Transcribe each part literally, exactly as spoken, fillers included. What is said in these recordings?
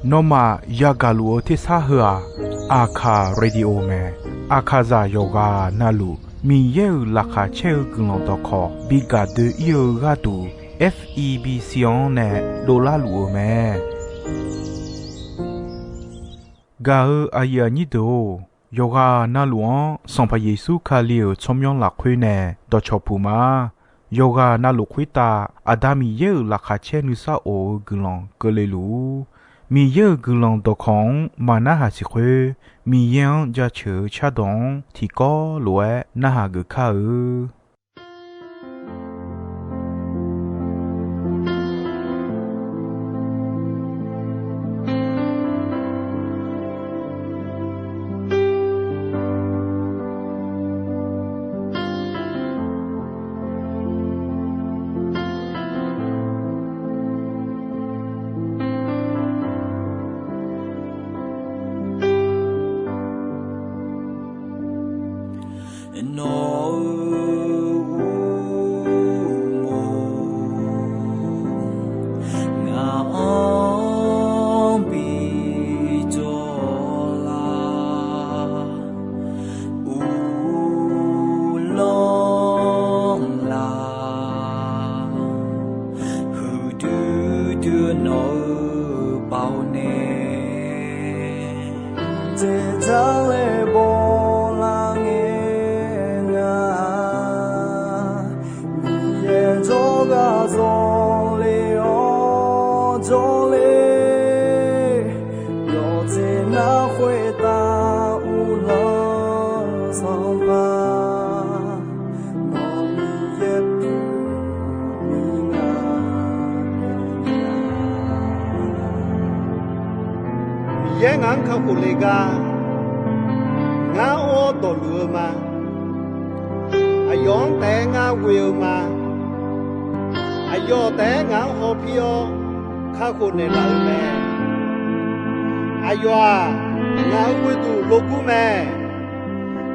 Nawmaf yagaq luf-eu tersar heu-aq, Aqkaq Radio mae. Aqkaqzaq yawqghaq navluf Miqyaer-euq laqkhaq caer-eu guiqlanq dawqkawq bi gaq doe-ir-eu gharduq, F E B C-anr nae dovlar luf-eu mae. Gaq-eu aqyuif aqnyir deuq-or, yawqghaq navluf-anr Sanqpaq Yeqsur Kali-euq tsawrmyanr lafkhoer nae dawqcawq puq ma. Yawqghaq navluf khoertav Aqda Miqyaer-euq laqkhaq caer nuisar of-eu guiqlanq keuvle luf-ur. Miqyaer-euq guiqlanq dawqkawq-anr maqnarhaq siq khoer, Miqyaer-anr jaceuq-eu cardawq-anr tiqkawv lof-aer narhaq geuf kar-eu. Nawq-euq uqmov ngaq-anr bi jawr lar, uvlanr lar, huiqdui dui nawq-eu baoq nae, dzeqdzaq laer bawlar ngae nga. Miqyaer jawrgar zawle-awr jawrle, yawqjeq nar khoertav uvlanr-eu Sanqpaq, nawq Miqyaer pyeuf-eu nga. Miqyaer ngaq-anr kakhof le gar, ngar or dawqluf-eu ma. Aqyawf-anr taef-aer ngar ghoe-eu ma. Aqyawf taef-aer ngaq-anr hawpir-awr kakhof naeqlaf-eu mae. Aqyawf-aq, ngaq-euq ghoeduq logur mae.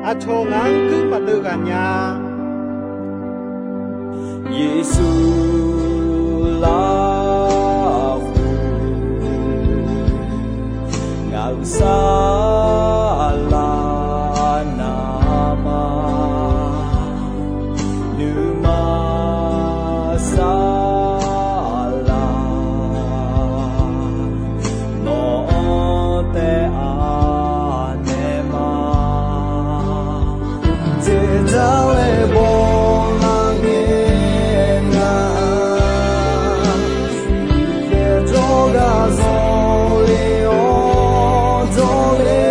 Aqcawq ngaq-anr guir maqdeuv ghaq nya-a. Yeqsur lafkhoer ngaq-euq saflar navmaqma, nuima saflar nawq-anr taef-a naeq ma. Dzeqdzaq laer bawlar ngae nga, Miqyaer jawrgar zawle-awr jawrle,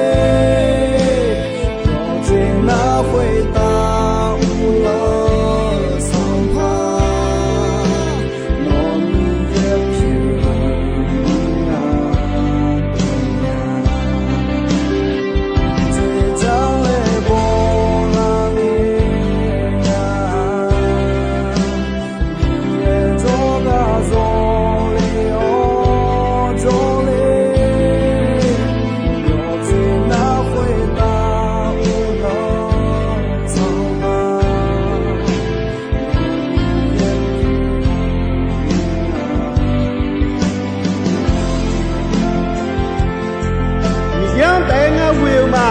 yawqjeq nar khoertav uvlanr-eu Sanqpaq, nawq Miqyaer pyeuf-eu nga. Dzeqdzaq laer bawlar ngae nga, Miqyaer jawrgar zawle-awr jawrle, yawqjeq nar khoertav uvlanr-eu Sanqpaq, Miqyaer-anr taef-aer ngar ghoe-eu ma.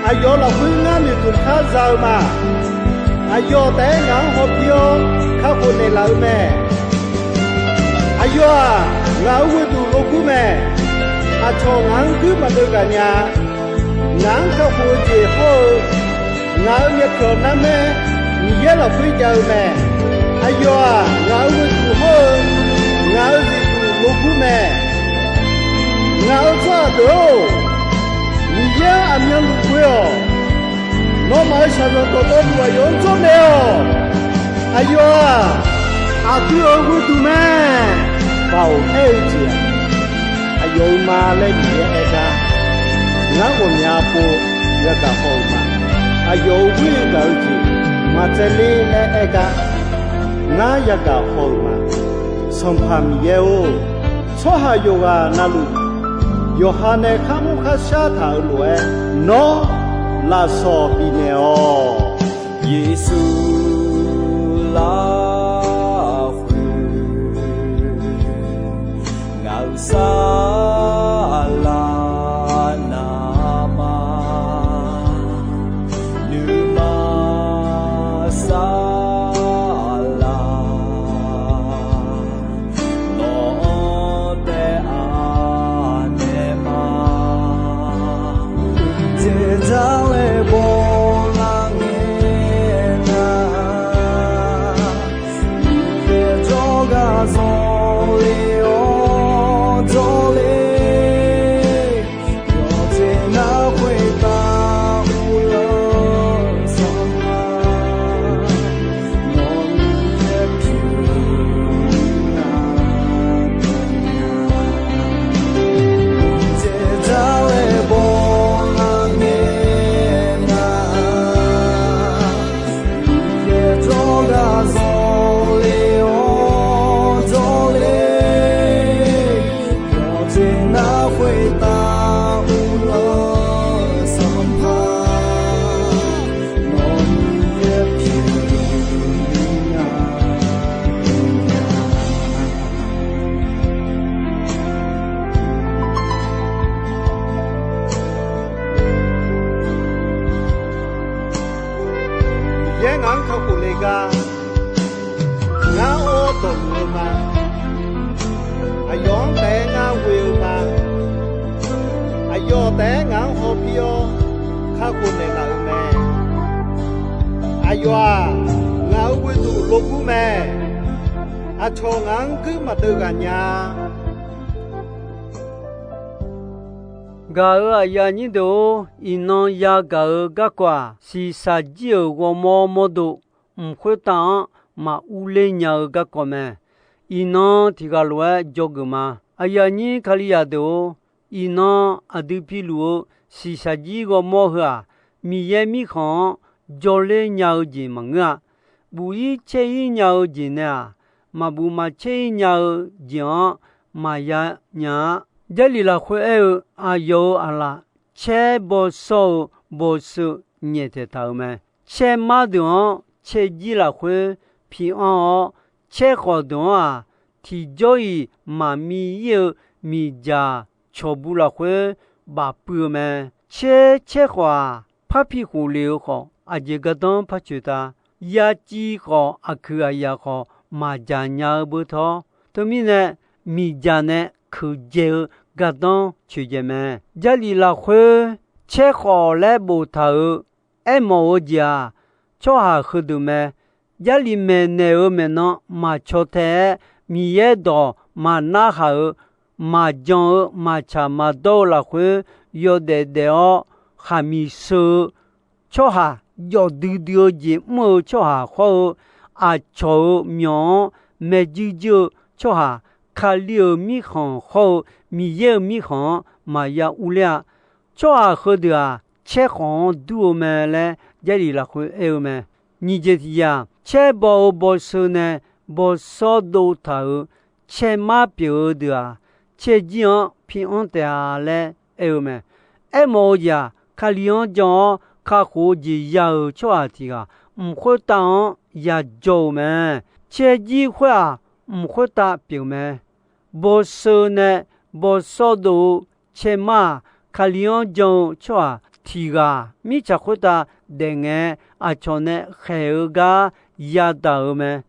Aqyawf lafkhoer ngar noeqtmq khar za-eu ma. Aqyawf taef-aer ngaq-anr hawpir-awr kakhof naeqlaf-eu mae. Aqyawf-aq, ngaq-euq ghoeduq logur mae. Aqcawq ngaq-anr guir maqdeuv ghaq nya-a. Ngaq-anr kakhof-eu jeq hawr-eu, ngaq-euq myavpyawq narmaer Miqyaer lafkhoer jav-eu mae. Aqyawf-aq, ngaq-euq ghoeduq hawr-eu, ngaq-euq zifduq logur mae. Ngaq-euq tsawrhaq deuq-or, Miqyaer-anr aqmyanluf ghoe-awq. Nawmaf-euq shaqzanq dawqtawvluf aqyawf-anr jawrnaeq-awq. Aqyawf-aq, aqdui-euq ghoeduq mae. Baoq aer-eu jeq-aq, aqyawf-euq ma laer Miqyaer aer gar, ngar ghawqmya pov yagaq haw-euq ma. Aqyawf-euq ghoer gaq-eu jeq maqtsaevler laer aer gar, ngar yagaq haw-euq ma. Sanqpaq Miqyaer-or, tsawrhaq yawqghaq navluf yawqha nae kharmr kharshar taq-euq lof-aer, nawr lafsawq bifnaeq-awq. Yeqsur lafkhoer Saqlaq navmaqma, nuima saqlaq, nawq-anr taef-a naeq ma. Teqdar laer bawlar ngae nar, Miqyaer jawrgar zanqler-awr jawrler, yawqjeq nar khoertav uvlanr sanqpaq, nawq-anr yaer pyeuf nar, Teqdar laer bawlar ngae nar, Miqyaer jawrgar zanqler-awr jawrler, yawqjeq nar khoertav uvlanr sanqpaq, nawq-anr yaer pyeuf nar. Miqyaer ngaq-anr kakhof le gar, ngar or dawqluf-eu ma. Aqyawf-anr taef-aer ngar ghoe-eu ma. Aqyawf taef-aer ngaq-anr hawpir-awr kakhof naeqlaf-euq mae. Aqyawf-aq, ngaq-euq ghoeduq logur mae. Aqcawq ngaq-anr guir maqdeuv ghaq nya. Gaq-euq aqyuif aqnyir deuq-or, iqnan yagaq-eu garkawv-aq, shiqshaq jir-euq ghawrmawr mawrdo mq khoertav-anr maq urler nya-eu garkawv mae. Iqnan tiq ghaq lof-aer dzawgeuf ma. Aqyuif aqnyir Kalizaq deuq-or, iqnan aqdui piluf-eu shiqshaq jir ghawrmawr heu-aq, Miqyaer Mirkhanq-anr jawrler nya-eu jeq maqngeur-a. Buf-ir caer-ir nya-eu jeq nae-aq, maqbuf maqcaer-ir nya-eu jeq-anr maqya nya-a. Jarlif lafkhoer aer-eu, aqyawf-euq aqlaf caer baw shawr-eu bawseu nyaeftaeq taq-euq mae. Caermar deuq-anr caerjir lafkhoer pi anr-awr, caerkhawf deuq-anr-aq, tiqjawr-iq maqmir-ir-eu miqdzaq cawqbu lafkhoer bafpuiv-eu mae. Caer caerkhawf-aq, parpi khof lef-eu khawf, aqjeq gardanr par coeq ta. Yaciv khawf, aqkuiq aqyaf khawf, maqdzaq nya-eu beu tawr. Teumirnae, miqdzaq nae keuqdzae-eu gardanr coeqdzaeq mae. Jarlif lafkhoer caerkhawf laer boftaq-euq aermawf-eu jeq-aq, tsawrhaq heudeuq mae. Jarlif maeqnaeq-euq maeqnan maqcaw tae-aer, Miqyaer dawq maqnarhaq-euq, maqjan-eu, maqtsaq maqdawr-eu lafkhoer yawdaef daef-awr khaqmiq sheu-eu tsawrhaq, jawf duidui-eu jeq mr-eu tsawrhaq hawr-eu, aqcawq-euq myawq-anr maeqjuir juir-eu tsawrhaq, Kali-euq mirkhanq hawr-eu Miqyaer-euq mirkhanq-anr maqya urler-a. Tsawrhaq heudeuq-aq, caerkhawf-anr dur-eu mae laer Jarlif lafkhoer aer-eu mae. Nyiq jeq tiq yaq, caer baw-eu bawseu nae bawsawr dov taq-euq caermar pyeuf-eu deuq-aq, caerjir-anr pi anr taef-a laer aer-eu mae. Aermawf-eu jeq-aq, Kali-anr jan-awr kakhof-eu jeq ya-euq tsawrhaq tiq ghaq mq khoertav-anr yajawr-eu mae. Caerjir khoer-aq, mq khoertav pyeuf mae. Bawseu nae bawsawr dov-eu caermar-aq, Kali-anr jan-eu tsawrhaq tiq ghaq mirtsaq khoertav daef ngae, aqcawq nae khaeq-eu gar yadaq-euq mae.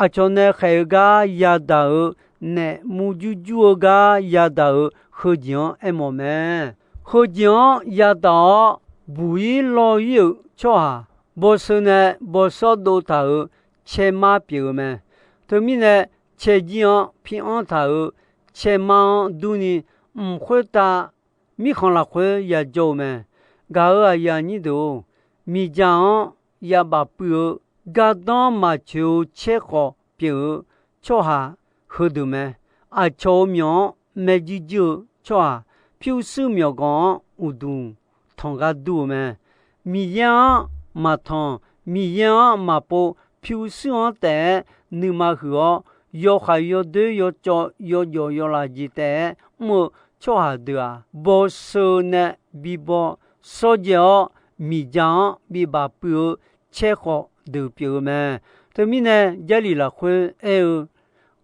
Aqcawq nae khaeq-eu gar yadaq-euq, naef murjur jur-eu gar yadaq-euq heujeq-anr aermawf mae. Heujeq-anr yadaq-awr buq-ir lawr-ir-euq tsawrhaq, bawseu nae bawsawr dov taq-euq caermar pyeuf-eu mae. Teumirnae, caerjir-anr pi anr taq-euq caermar-anr durni, mq khoertav mirkhanq lafkhoer yajawr-eu mae. Gaq-euq aqyuif aqnyir deuq-or, miqdzaq-anr yabaf puiv-eu gardanr maqcoeq-eu caerkhawf pyeuf-eu tsawrhaq heudeuq mae. Aqcawq-euq myawq-anr maeqjuir juir-eu tsawrhaq, pyurshuir myawqganq-anr uqduq tanq gar dur-eu mae. Miqyaer-anr maqtanq, Miqyaer-anr maqpov, pyurshuir-anr taef-aer nuima huiq-awr, yawkhav yawdoer yawcawv yawjawf yawlaf jeq taef-aer mr-eu tsawrhaq deuq-aq, bawseu nae bibaw shawrdzae-awr, miqdzaq-anr bibaf puiv-eu caerkhawf deuq pyeuf-eu mae. Teumirnae, Jarlif lafkhoer aer-eu,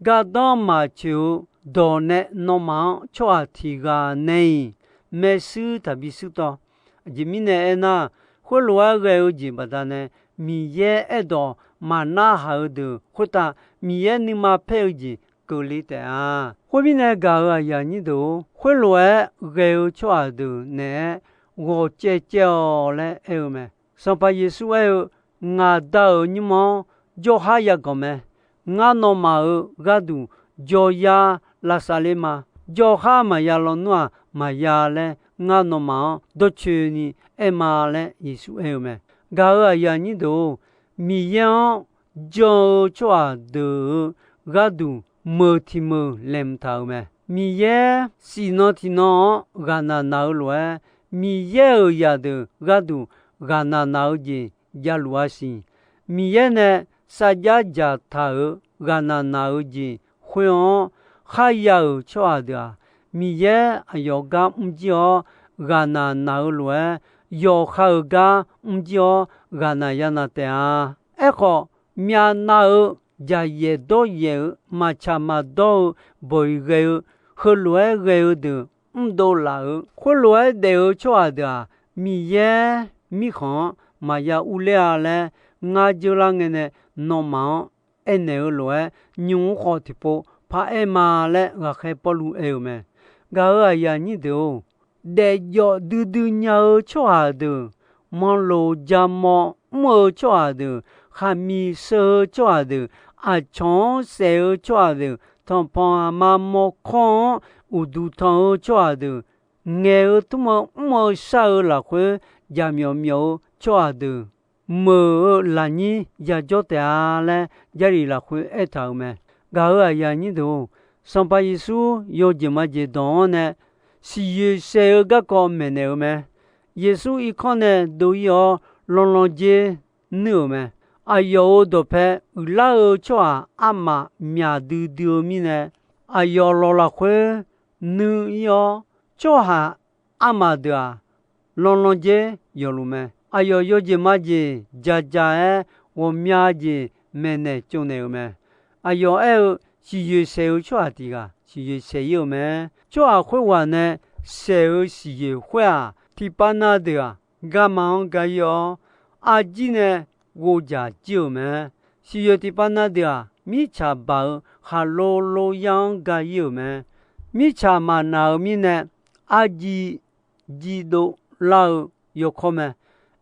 gardanr maqcoeq-eu dawq nae nawmaf-anr tsawrhaq tiq ghaq nae-iq maershuir taqbi shuir tawv. Aqjeq mirnae aernar, khoerlof-aer ghae-eu jeq baqdanae Miqyaer aerdawq maqnarhaq-eu deuq khoertav Miqyaer nuima paer-eu jeq keuvle taef-a. Khoermirnae gaq-euq aqyuif aqnyir deuq-or, khoerlof-aer ghae-eu tsawrhaq deuq naeq-aer ghawq caev caev-awq laer aer-eu mae. Sanqpaq Yeqsur aer-eu, Ngaq Da-euq nymr-anr jawrhar yaganq mae. Ngar nawmaf-euq gharduq jawryar lavsav ler ma. Jawrhar maqya lawnmr-aq maqya laer ngar nawmaf-anr dawrcoeni aer ma laer Yeqsur aer-eu mae. Gaq-euq aqyuif aqnyir deuq-or, Miqyaer-anr jan-eu tsawrhaq deuq-euq gharduq meuq tiq meuq laeqhmq taq-euq mae. Miqyaer shif nan tiq nan-anr ghaqnaq naq-eu lof-aer, Miqyaer-euq zaqdeuq gharduq ghaqnaq naq-eu jeq javluf-a siq. Miqyaer nae sarjax dzaqtaq-euq ghaqnaq naq-eu jeq khoer-anr kharya-euq tsawrhaq deuq-aq, Miqyaer aqyawf gar mrjir-awr ghaqnaq naq-eu lof-aer, yawqha-euq gar mrjir-awr ghaqnaq yanav taef-a. Aerkhawf, myavnav-eu jaqyaef dawryaef-eu maqtsaq maqdawr-eu bawq-iq ghae-eu, heulof-aer ghae-eu deuq mrdov laf-euq khoerlof-aer daef-eu tsawrhaq deuq-aq, Miqyaer mirkhanq-anr maqya urler-a laer ngar dzeurlar ngae nae nawmaf-anr aernaeq-eu lof-aer, nymq-mr khawf tiqpov paraer ma laer ghaqkhaer Pawrluv aer-euq mae. Gaq-euq aqyuif aqnyir deuq-or, daefjawf duidui nya-eu tsawrhaq deuq, manloq jamawr mr-eu tsawrhaq deuq, khaqmiq sheu-eu tsawrhaq deuq, aqcawq-anr saef-eu tsawrhaq deuq, tanqpanq aqma mawrkawr-anr uqduq tanq-eu tsawrhaq deuq, ngaeq-eu tmr-eu mr-eu shar-eu lafkhoer jaqmyawf myawf-eu tsawrhaq deuq, meuq-eu lafnyir yajawr taef-a laer Jarlif lafkhoer aertaq-euq mae. Gaq-euq aqyuif aqnyir deuq-or, Sanqpaq Yeqsur yawjeq majeq dawq-anr nae siqyoeq saeq-eu garkawv maeqnaeq-eu mae. Yeqsur irkanr nae dov-ir-awr, lanlan dzer nuir-euq mae. Aqyawf-euq dawqpae uiqlar-eu tsawrhaq armaf myaq duidui-eu mirnae, aqyawf lawq lafkhoer nuir-ir-awr, tsawrhaq armaf deuq-aq, lanlan dzer yawfluf mae. Aqyawf yawjeq majeq jaqjaq-aer ghawqmya jeq maeqnaeq tsovnaeq-euq mae. Aqyawf aer-eu, siqyoeq saeq-eu tsawrhaq tiq ghaq siqyoeq saeq-ir-euq mae. Tsawrhaq khoerghaq nae saeq-eu siqyoeq khoer-aq, tiqpav na deuq-aq, garma-anr ga-ir-awr, arjir nae ghovdzaq jir-euq mae. Siqyoeq tiqpav na deuq-aq, mirtsaq baq-eu khaqlo lo yar-anr ga-ir-euq mae. Mirtsaq maqnaq-euq mirnae, arjir jir dovlar-eu yawkawr mae.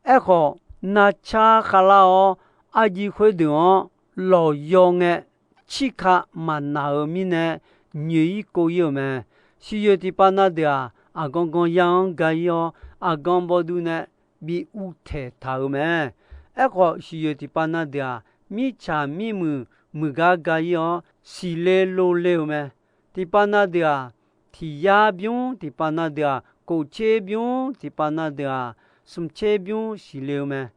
Aerkhawf, narcar khavlar-awr, arjir khoerdeuq-anr lawqyaw ngae, cirka maqnaq-euq mirnae, nyoeq-ir kov-ir-euq mae. Siqyoeq tiqpav na deuq-aq, aqgan gan yar-anr ga-ir-awr, aqgan bawduv nae bi uvtaeq taq-euq mae. Aerkhawf, siqyoeq tiqpav na deuq-aq, mirtsaq mirmuiq muiqgar ga-ir-awr, siqle lov le-euq mae. Tiqpav na deuq-aq, tiq yar bymr, tiqpav na deuq-aq, kof tser bymr, tiqpav na deuq-aq, smq tser bymr siqle-eu mae.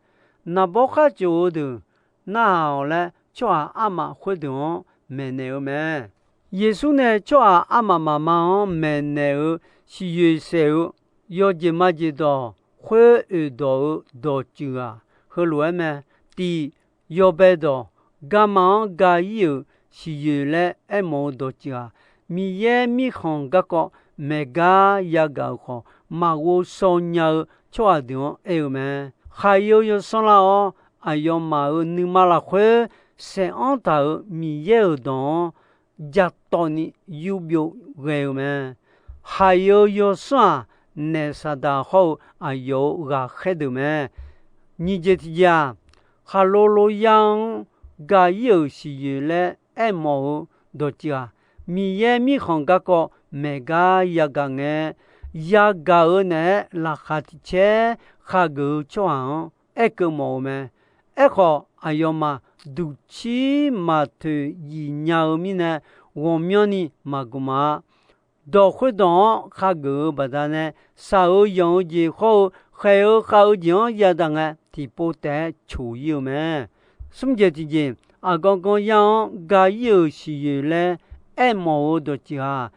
Naqbawr khar tsof-eu deuq narhaq-awq laer, tsawrhaq armaf khoerdeuq-anr maeqnaeq-eu mae. Yeqsur nae tsawrhaq armaf mafma-anr maeqnaeq-eu siqyoeq saeq-eu yawjeq majeq dawq khoer oeq dawq-eu dawqtsuif-aq, heulof-aer mae. Tiq, yawbae dawq, garma-anr ga-ir-euq siqyoeq laer aermawf-eu dawqtsuif-aq, Miqyaer Mirkhanq garkawv maeqgar yagaq-euq khawf, maqghov shaw nya-eu tsawrhaq deuq-anr aer-eu mae. Khaqi-eu yawsanr lar-awr, aqyawfmaf-euq nuima lafkhoer saeqanr taq-euq Miqyaer-euq dawq-anr jatawv ni yurbyov ghae-eu mae. Khaqi-eu yawsanr-aq, naef Saqdaq hawr-eu aqyawf-euq ghaqkhaer deuq mae. Nyiq jeq tiqjeq-aq, khaqlo lo yar-anr ga-ir-euq siqyoeq laer aermawf-eu dawqtsuif-aq, Miqyaer Mirkhanq garkawv maeqgar yagaq ngae, yagaq-euq naeq-aer laqkhaq tiq caer khaqgeuf-eu tsawrhaq-anr aerkeuv mawf-eu mae. Aerkhawf, aqyawfmaf duqcir maqtoeq yif nya-eu mirnae, ghawqmyanrni maqgmq-a. Dawq khoerdawq-anr khaqgeuf-eu baqdanae, shaq-eu yanq-eu jeq hawr-eu khaeq-eu khav-eu jeq-anr yadaq ngae, tiqpov taef-aer coq-ir-eu mae. Smr jeq tiqjeq, aqgan gan yar-anr ga-ir-euq siqyoeq laer aermawf-eu dawqtsuif-aq,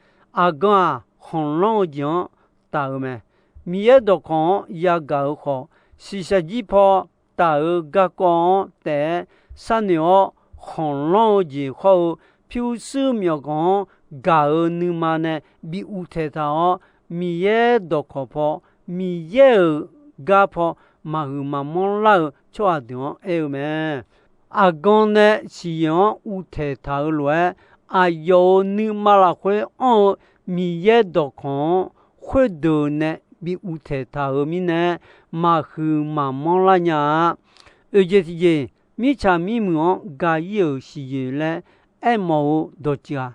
aqgan-aq, khanqlanr-eu jeq-anr taf-eu mae. Miqyaer dawqkawq-anr yagaq-euq khawf, shiqshaq jir paw taf-eu garkawv-anr taef-aer sharnoeq-awr, khanqlanr-eu jeq hawr-eu pyurshuir myawqganq-anr gaq-eu nuima nae bi uvtaeq taq-awr, Miqyaer dawqkawq paw, Miqyaer-euq gar paw maqhuiq maqmanr lar-eu tsawrhaq deuq-anr aer-eu mae. Aqgan nae siqyoeq-anr uvtaeq taq-eu lof-aer, aqyawf-euq nuima lafkhoer anr-eu Miqyaer dawqkawq-anr khoerdeuq nae bi uvtaeq taq-euq mirnae, maqhuiq maqmanr lar nya-a. Oeq jeq tiqjeq, mirtsaq mirmuiq-anr ga ir-euq siqyoeq laer aermawf-eu dawqtsuif-aq,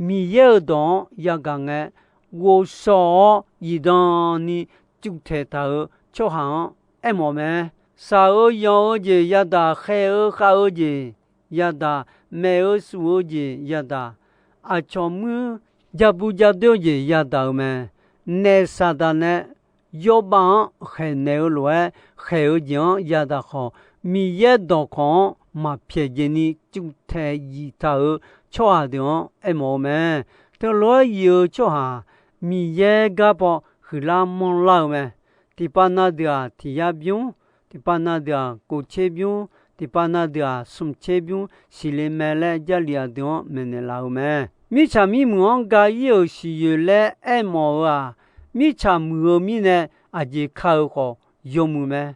Miqyaer-euq dawq-anr yagaq ngae, ghovshaw-awr zifdan ni cuvtaeq taq-euq tsawrhaq-anr aermawf mae. Shaq-eu yanq-eu jeq yadaq, khaeq-eu khav-eu jeq yadaq, maef-eu suf-eu jeq yadaq, aqcawq muir jabu jadoer-eu jeq yadaq-eu mae. Naef Saqdaq nae yawbav-anr khaeqnaeq-eu lof-aer khaeq-eu jeq-anr yadaq khawf, Miqyaer dawqkawq-anr maqpyaeq jeq ni cuvtaeq zif taq-euq tsawrhaq deuq-anr aermawf-eu mae. Teulof-aer zif-eu tsawrhaq, Miqyaer gar paw huiqlar manrlar-eu mae. Tiqpav na deuq-aq, tiq yar bymr, tiqpav na deuq-aq, kof tser bymr, tiqpav na deuq-aq, smq tser bymr siqle mae laer, Jarlif aqdui-anr maeqnaeq laf-eu mae. Mirtsaq mirmuiq-anr ga ir-euq siqyoeq laer aermawf-eu-aq, mirtsaq muiq-eu mirnae aqjeq ka-eu khawf yawmuiq mae.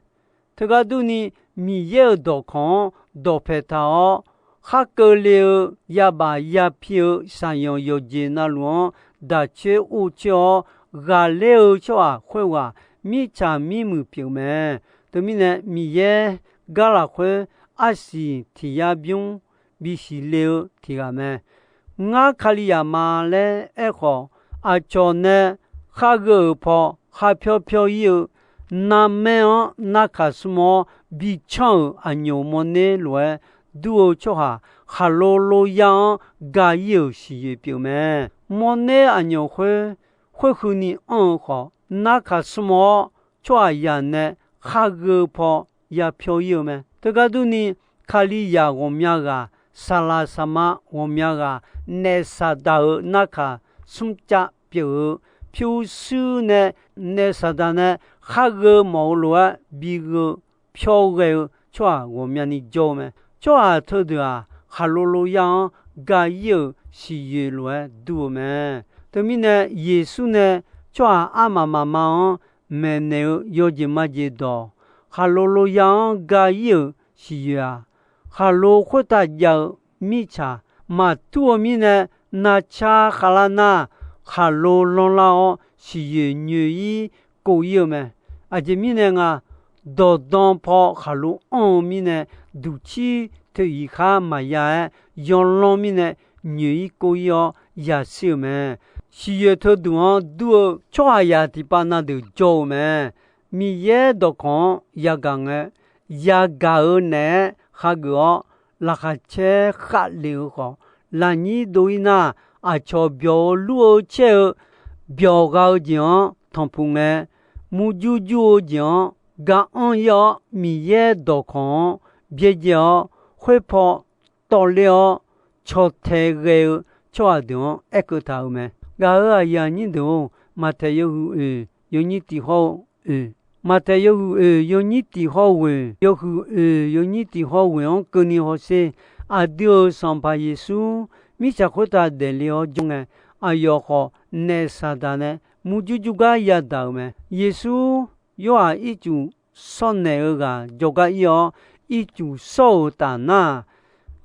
Teugar durni, Miqyaer-euq dawqkawq-anr dawqpaeq taq-awr, khar keuvle-eu yabaf yapi-eu shaqyanq yawqjeq navluf-anr daq coer or coer-awr ghaqler-eu tsawrhaq khoerghaq mirtsaq mirmuiq pyeuf mae. Teumirnae, Miqyaer gar lafkhoer arsiq tiq yar bymr bisiq le-eu tiq ghaq mae. Ngar Kalizaq ma laer aerkhawf, aqcawq nae khar gheu-euq paw khar pyawr pyawr ir-eu, narmaer-anr narkaq smr-awr bi canr-euq aqnyoq mawrner lof-aer dur-eu tsawrhaq, khaqlo lo yar-anr ga ir-euq siqyoeq pyeuf mae. Mawrner aqnyoq khoer, khoerhuini anr-eu khawf, narkaq smr-awr tsawrhaqzaq nae khar gheu-eu paw ya pyawr ir-eu mae. Teugar durni, Kalizaq ghawqmya ghaq, saqlaq saqma ghawqmya ghaq, Naef Saqdaq-euq narkaq smrcav pyeuf-eu pyurshuir nae, Naef Saqdaq nae khar gheu mawf-eu lof-aer bi gheu pyawr ghae-eu tsawrhaq ghawqmyani jawr-eu mae. Tsawrhaq teudeuq-aq, khaqlo lo yar-anr ga ir-euq siqyoeq lof-aer dur-eu mae. Teumirnae, Yeqsur nae tsawrhaq armaf mafma-anr maeqnaeq-eu yawjeq majeq dawq, khaqlo lo yar-anr ga ir-euq siqyoeq-aq, khaqlo khoertav jav-eu mirtsaq maqtur-eu mirnae, navcar khavlar nar, khaqlo lanrlar-awr siqyoeq nyoeq-ir kov ir-eu mae. Aqjeq mirnae nga, dawqdan paw khaqlo anr-eu mirnae, duqcir teu iq khar maqya-aer, yanlanr mirnae nyoeq-ir kov ir-awr yashir-euq mae. Siqyoeq teuduq-anr dur-eu tsawrhaqzaq tiqpav na deuq jawr-eu mae. Miqyaer dawqkawq-anr yagaq ngae, yagaq-eu naeq-aer khageuf-awr, laqkhaq caer khavlef-eu khawf, lafnyir dov-ir nar, aqcawq byawq-eu lur-eu caer-eu byawq gha-eu jeq-anr tanqpuq ngae, murjur jur-eu jeq-anr ga anr-ir-awr, Miqyaer dawqkawq-anr byaerdzae-awr, khoerpaw tawvler-awr, cawtae ghae-eu tsawrhaq deuq-anr aerkeuv taq-euq mae. Gaq-euq aqyuif aqnyir deuq-or, Maqtaeq yawhuiq oeq yawnyir tiq hawr-eu oeq, Maqtaeq yawhuiq oeq yawnyir tiq hawr-eu ghoeq, yawhuiq oeq yawnyir tiq hawr-eu ghoeq-anr keuvni hawsher. Aqdui-euq Sanqpaq Yeqsur mirtsaq khoertav daefle-awr jawr ngae, aqyawf khawf Naef Saqdaq nae murjur jur gar yadaq-euq mae. Yeqsur Yorhaq ircuf shawrnaeq-eu ghaq jawrgar ir-awr, ircuf shawr-euq taf nar-aq,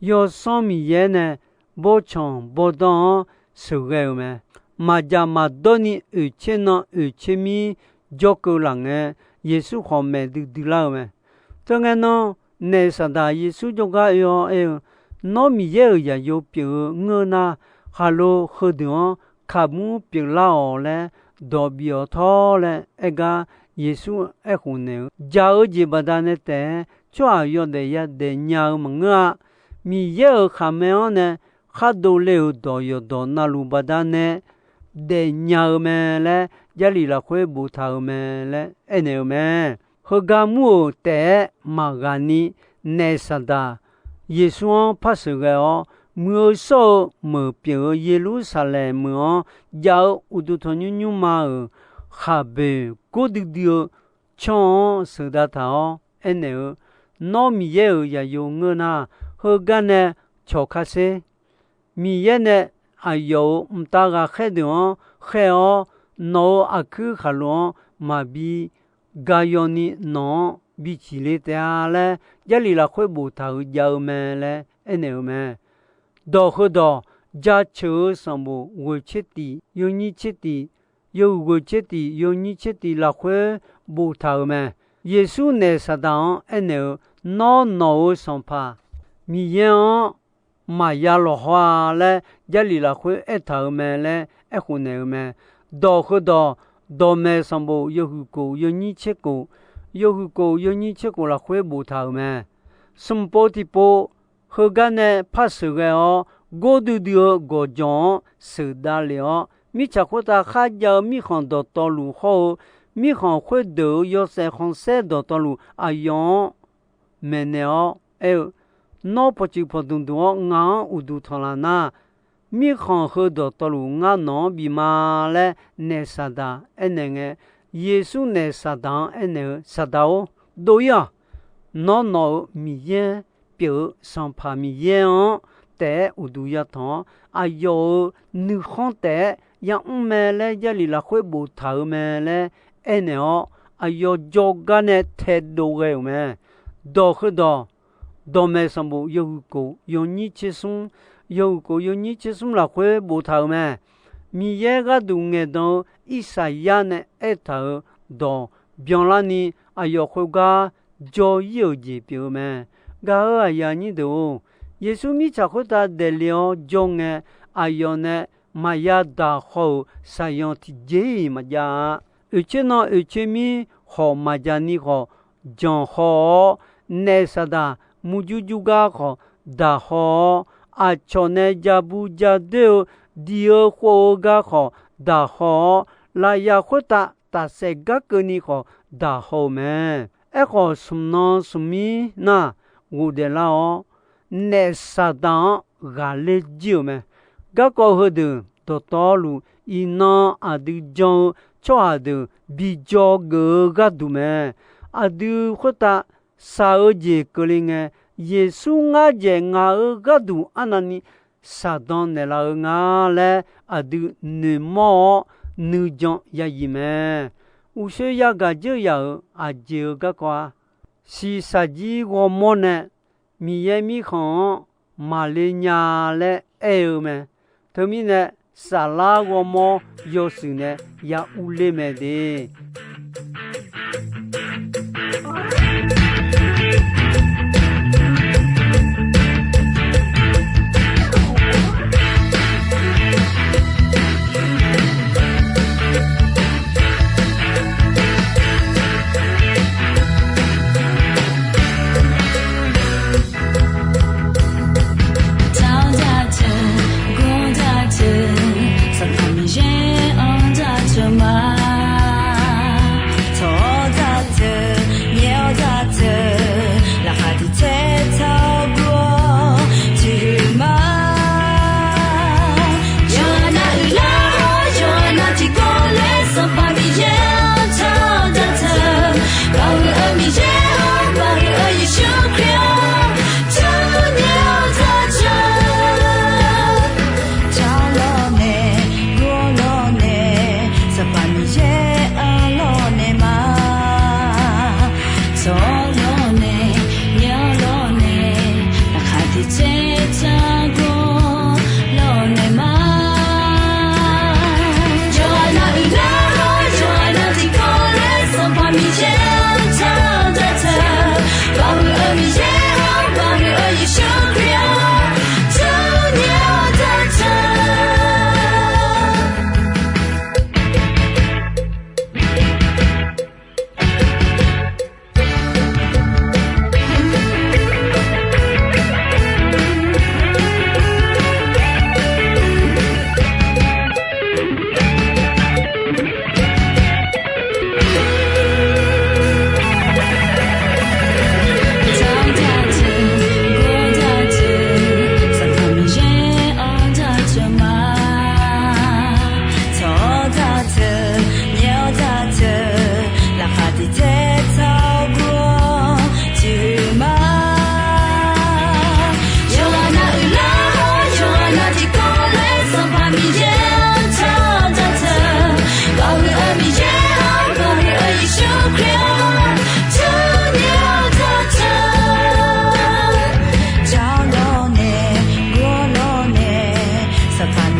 Yawsanr Miqyaer nae bawrtsanq bawrdanr-anr sheuqghae-euq mae. Maqdzaq maqdawr ni oeqtser nan oeqtser mir jawrkeuv laf ngae, Yeqsur khawf maeq duidui lar-eu mae. Teu ngae nan, Naef Saqdaq Yeqsur jawrgar oe-awr aer-eu, Nawr Miqyaer-euq zaqyo pyeuf-eu ngeur nar, khaqlo heudeuq-anr kaqmur pyeuflar-awq laer dawq bif-awq tawr laer aer gar, Yeqsur aerkhof naeq-eu, jaq-eu jeq baqdanae taef-aer tsawrhaq yawdaef yadaef nya-eu maqngeur-a. Miqyaer-euq khaqmae-anr nae khar dovle-euq dawq yawqdawq navluf baqdanae daefnya-eu mae laer, Jarlif lafkhoer boftaq-euq mae laer aernaeq-eu mae. Heugar mur-euq taef-aer maqghaq ni, Naef Saqdaq Yeqsur-anr par sheuqghae-awr, muiq-eu shawr-eu meuq pyeuf-eu Yeqlursaqlaeq meuq-anr jav-eu uqduq tanqnymr nymrma-euq khaqboeq gordui dui-eu canr-anr sheuqdav taq-awr aernaeq-eu, Nawr Miqyaer-euq zaqyo ngeur nar, heugar nae cawq kar sher. Miqyaer nae aqyawf-euq mqtav ghaqkhaer deuq-anr khaer-awr, nawq-euq aqkuir khaqlo-anr maqbi gayawni nawq-anr biciq le taef-a laer, Jarlif lafkhoer boftaq-euq jav-eu mae laer aernaeq-eu mae. Dawq heudawq, jaceuq-eu sanqbof ghoeq tser tiq yawnyir tser tiq, yawhuiq ghoeq tser tiq yawnyir tser tiq lafkhoer boftaq-euq mae. Yeqsur naef Saqdaq-anr aernaeq-eu, Nawr, nawq-euq sanqpaq Miqyaer-anr maqya lawqhaw-a laer, Jarlif lafkhoer aertaq-euq mae laer aerkhof naeq-eu mae. Dawq heudawq, dawqmaeq sanqbof yawhuiq kof yawnyir tser kof, yawhuiq kof yawnyir tser kof lafkhoer boftaq-euq mae. Smq pov tiqpov, heugar nae par sheuqghae-awr, gordui dui-eu gawqjawq-anr sheuqdav lef-awr, mirtsaq khoertav kharjav-eu mirkhanq dawqtawvluf hawr-eu, mirkhanq khoerdeuq-euq yawshaef khanqsaer dawqtawvluf aqyawf-anr maeqnaeq-awr aer-eu, Nawr pawqtsuif pawqdmq dmq-awr ngaq-anr uqduq tanqlaf nar, mirkhanq heu dawqtawvluf ngar nawq-anr bif ma laer naef Saqdaq aernaeq ngae, Yeqsur naef Saqdaq-anr aernaeq-eu, Saqdaq-or, dov-ir-awq. Nawr, nawq-euq Miqyaer pyeuf-eu Sanqpaq Miqyaer-anr taef-aer uqduq yatanq-awr, aqyawf-euq nuikhanr taef-aer yamr mae laer Jarlif lafkhoer boftaq-euq mae laer aernaeq-awr, aqyawf jawrgar nae taedov ghae-euq mae. Dawq heudawq, dawqmaeq sanqbof yawhuiq kof yawnyir tser smr, yawhuiq kof yawnyir tser smr lafkhoer boftaq-euq mae. Miqyaer gharduq ngaeqdan-eu Irsaqyar nae aertaq-euq dawq byanlarni, aqyawf khoergar jawr-ir-euq jeq pyeuf-eu mae. Gaq-euq aqyuif aqnyir deuq-or, Yeqsur mirtsaq khoertav daefle-awr jawr ngae, aqyawf nae maqya daqhaw-euq shaqyan tiqjeq-iq maqjav-a. Oeqtser nan oeqtser mir khawf maqjaq ni khawf, janqhaw-awr, naef Saqdaq murjur jur gar khawf daqhaw-awr, aqcawq nae ja bu ja doer-eu diq-eu khov-eu gar khawf daqhaw-awr, lafyaf khoertav tafsaef gar keuvni khawf daqhaw-euq mae. Aerkhawf, smq nan smq mir nar ghofdaef lar-awr, naef Saqdaq-anr ghaqler jir-euq mae. Garkawv heudeuq dawqtawvluf, iqnan aqdui jan-eu tsawrhaq deuq bi jawr geuf-eu gharduq mae. Aqdui khoertav shaq-eu jeq keuvle ngae, Yeqsur ngar dzaeq ngaq-euq gharduq arnavni shaqdan naeqlaf-eu nga laer aqdui noeqmawr-awr nuijan ya yif mae. Uqshoe yagaq dzeur yaf-euq aqjeq-euq garkawv-a, shiqshaq jir ghawrmawr nae Miqyaer Mirkhanq-anr maqle nya laer aer-eu mae. Teumirnae, saflar ghawrmawr yawshuif nae ya urler mae de.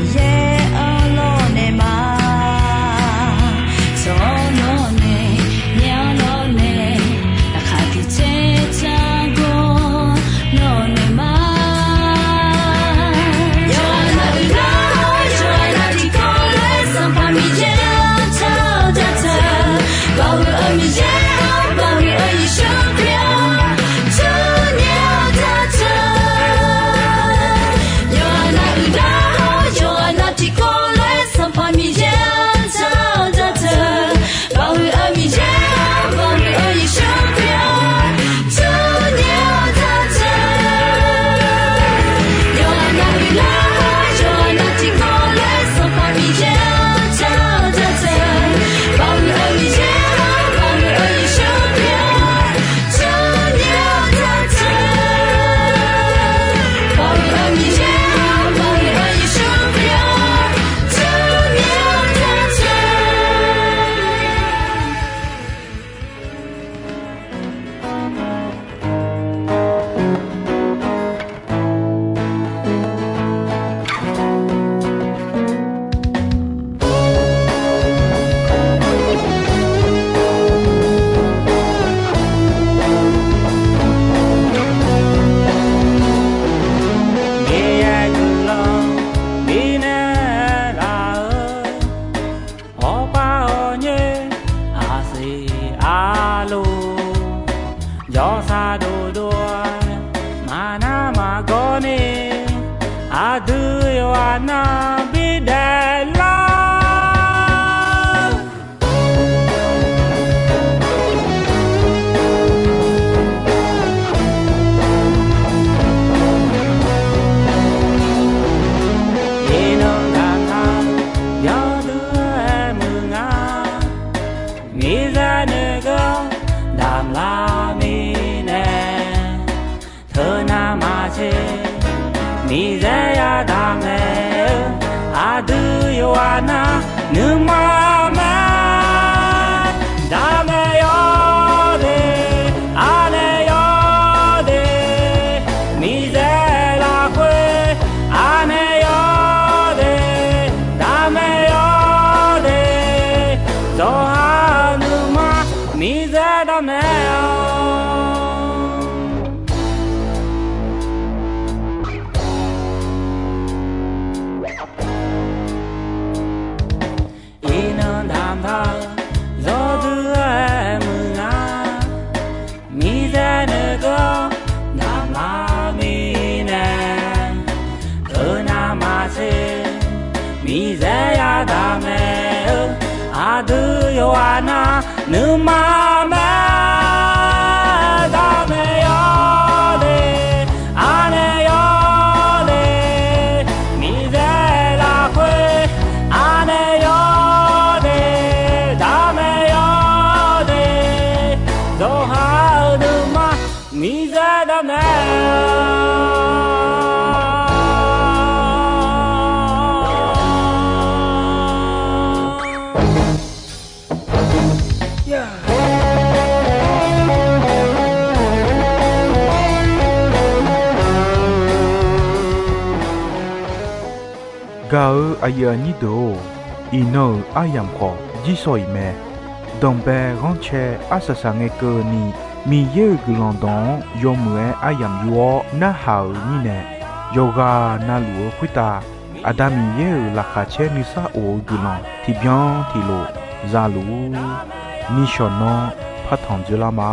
Yaer-anr lawrnaeq ma, tsawrhaq lawrnaeq, naeq-anr lawrnaeq, laqkhaq tiqcaer tsargawr lawrnaeq ma. Yawqha-euq gar, yawqha-euq tiqkawv laer Sanqpaq Miqyaer-anr car-eu jaceuq, Baoq-euq Miqyaer-anr, Baoq-euq Yeqsur Kali-anr, jawrnya-eu jaceuq. Yawqha-euq gar-awr, yawqha tiqkawv laer Sanqpaq Miqyaer-anr car-eu jaceuq, Baoq-euq Miqyaer-anr, Baoq-euq Yeqsur Kali-anr, jawrnya-eu jaceuq. Yawqha-euq gar-awr, yawqha tiqkawv laer Sanqpaq Miqyaer-anr car-eu jaceuq, Baoq-euq Miqyaer-anr, Baoq-euq Yeqsur Kali-anr, jawrnya-eu jaceuq. Baoq-euq Miqyaer-anr, Baoq-euq Yeqsur Kali-anr, jawrnya-eu jaceuq. Miqyaer guiqlanq bifnaeq laf-eu, awqpar awqnyoer aqsiq arluf, jawrsar dovdov-aer maqnar maqgawr ni, aqdui yawqghaq nar bidaef lar. Iqnan damq taq yawdui-aer muiq nga, miqzaq noeqgeur damq lar mirnae, teunav maqtser miqzaq yadaq mae-eu, aqdui yawqghaq nar nuima mae. Daqmaeq yawde, aqnaeq yawde, miqzaq lafkhoer aqnaeq yawde, daqmaeq yawde, zawqha-euq nuima miqzaq daqmaeq-awq. Iqnan damq taq yawdui-aer muiq nga, miqzaq noeqgeur damq lar mirnae, teunav maqtser miqzaq yadaq mae-eu, aqdui yawqghaq nar nuima mae. Daqmaeq yawde, aqnaeq yawde, miqzaq lafkhoer aqnaeq yawde, daqmaeq yawde, zawqha-euq nuima miqzaq daqmaeq-awq. Gaq-eu aqyuif aqnyir deuq-or, iqnan-euq aryamq khawf jirsawq iq mae. Danqbae ghanrcae arsaq saq ngae keuvni, Miqyaer-euq guiqlanq dawq-anr yawmuiq-aer aryamq yur-awr narhaq-euq mirnae, yawqghaq na luf-eu khoertav Aqda Miqyaer-euq laqkhaq caer nuisar of-eu guiqlanq tiqbyan tiqlof za luf-ur. Nishawq nanr partanq dzoerlar ma.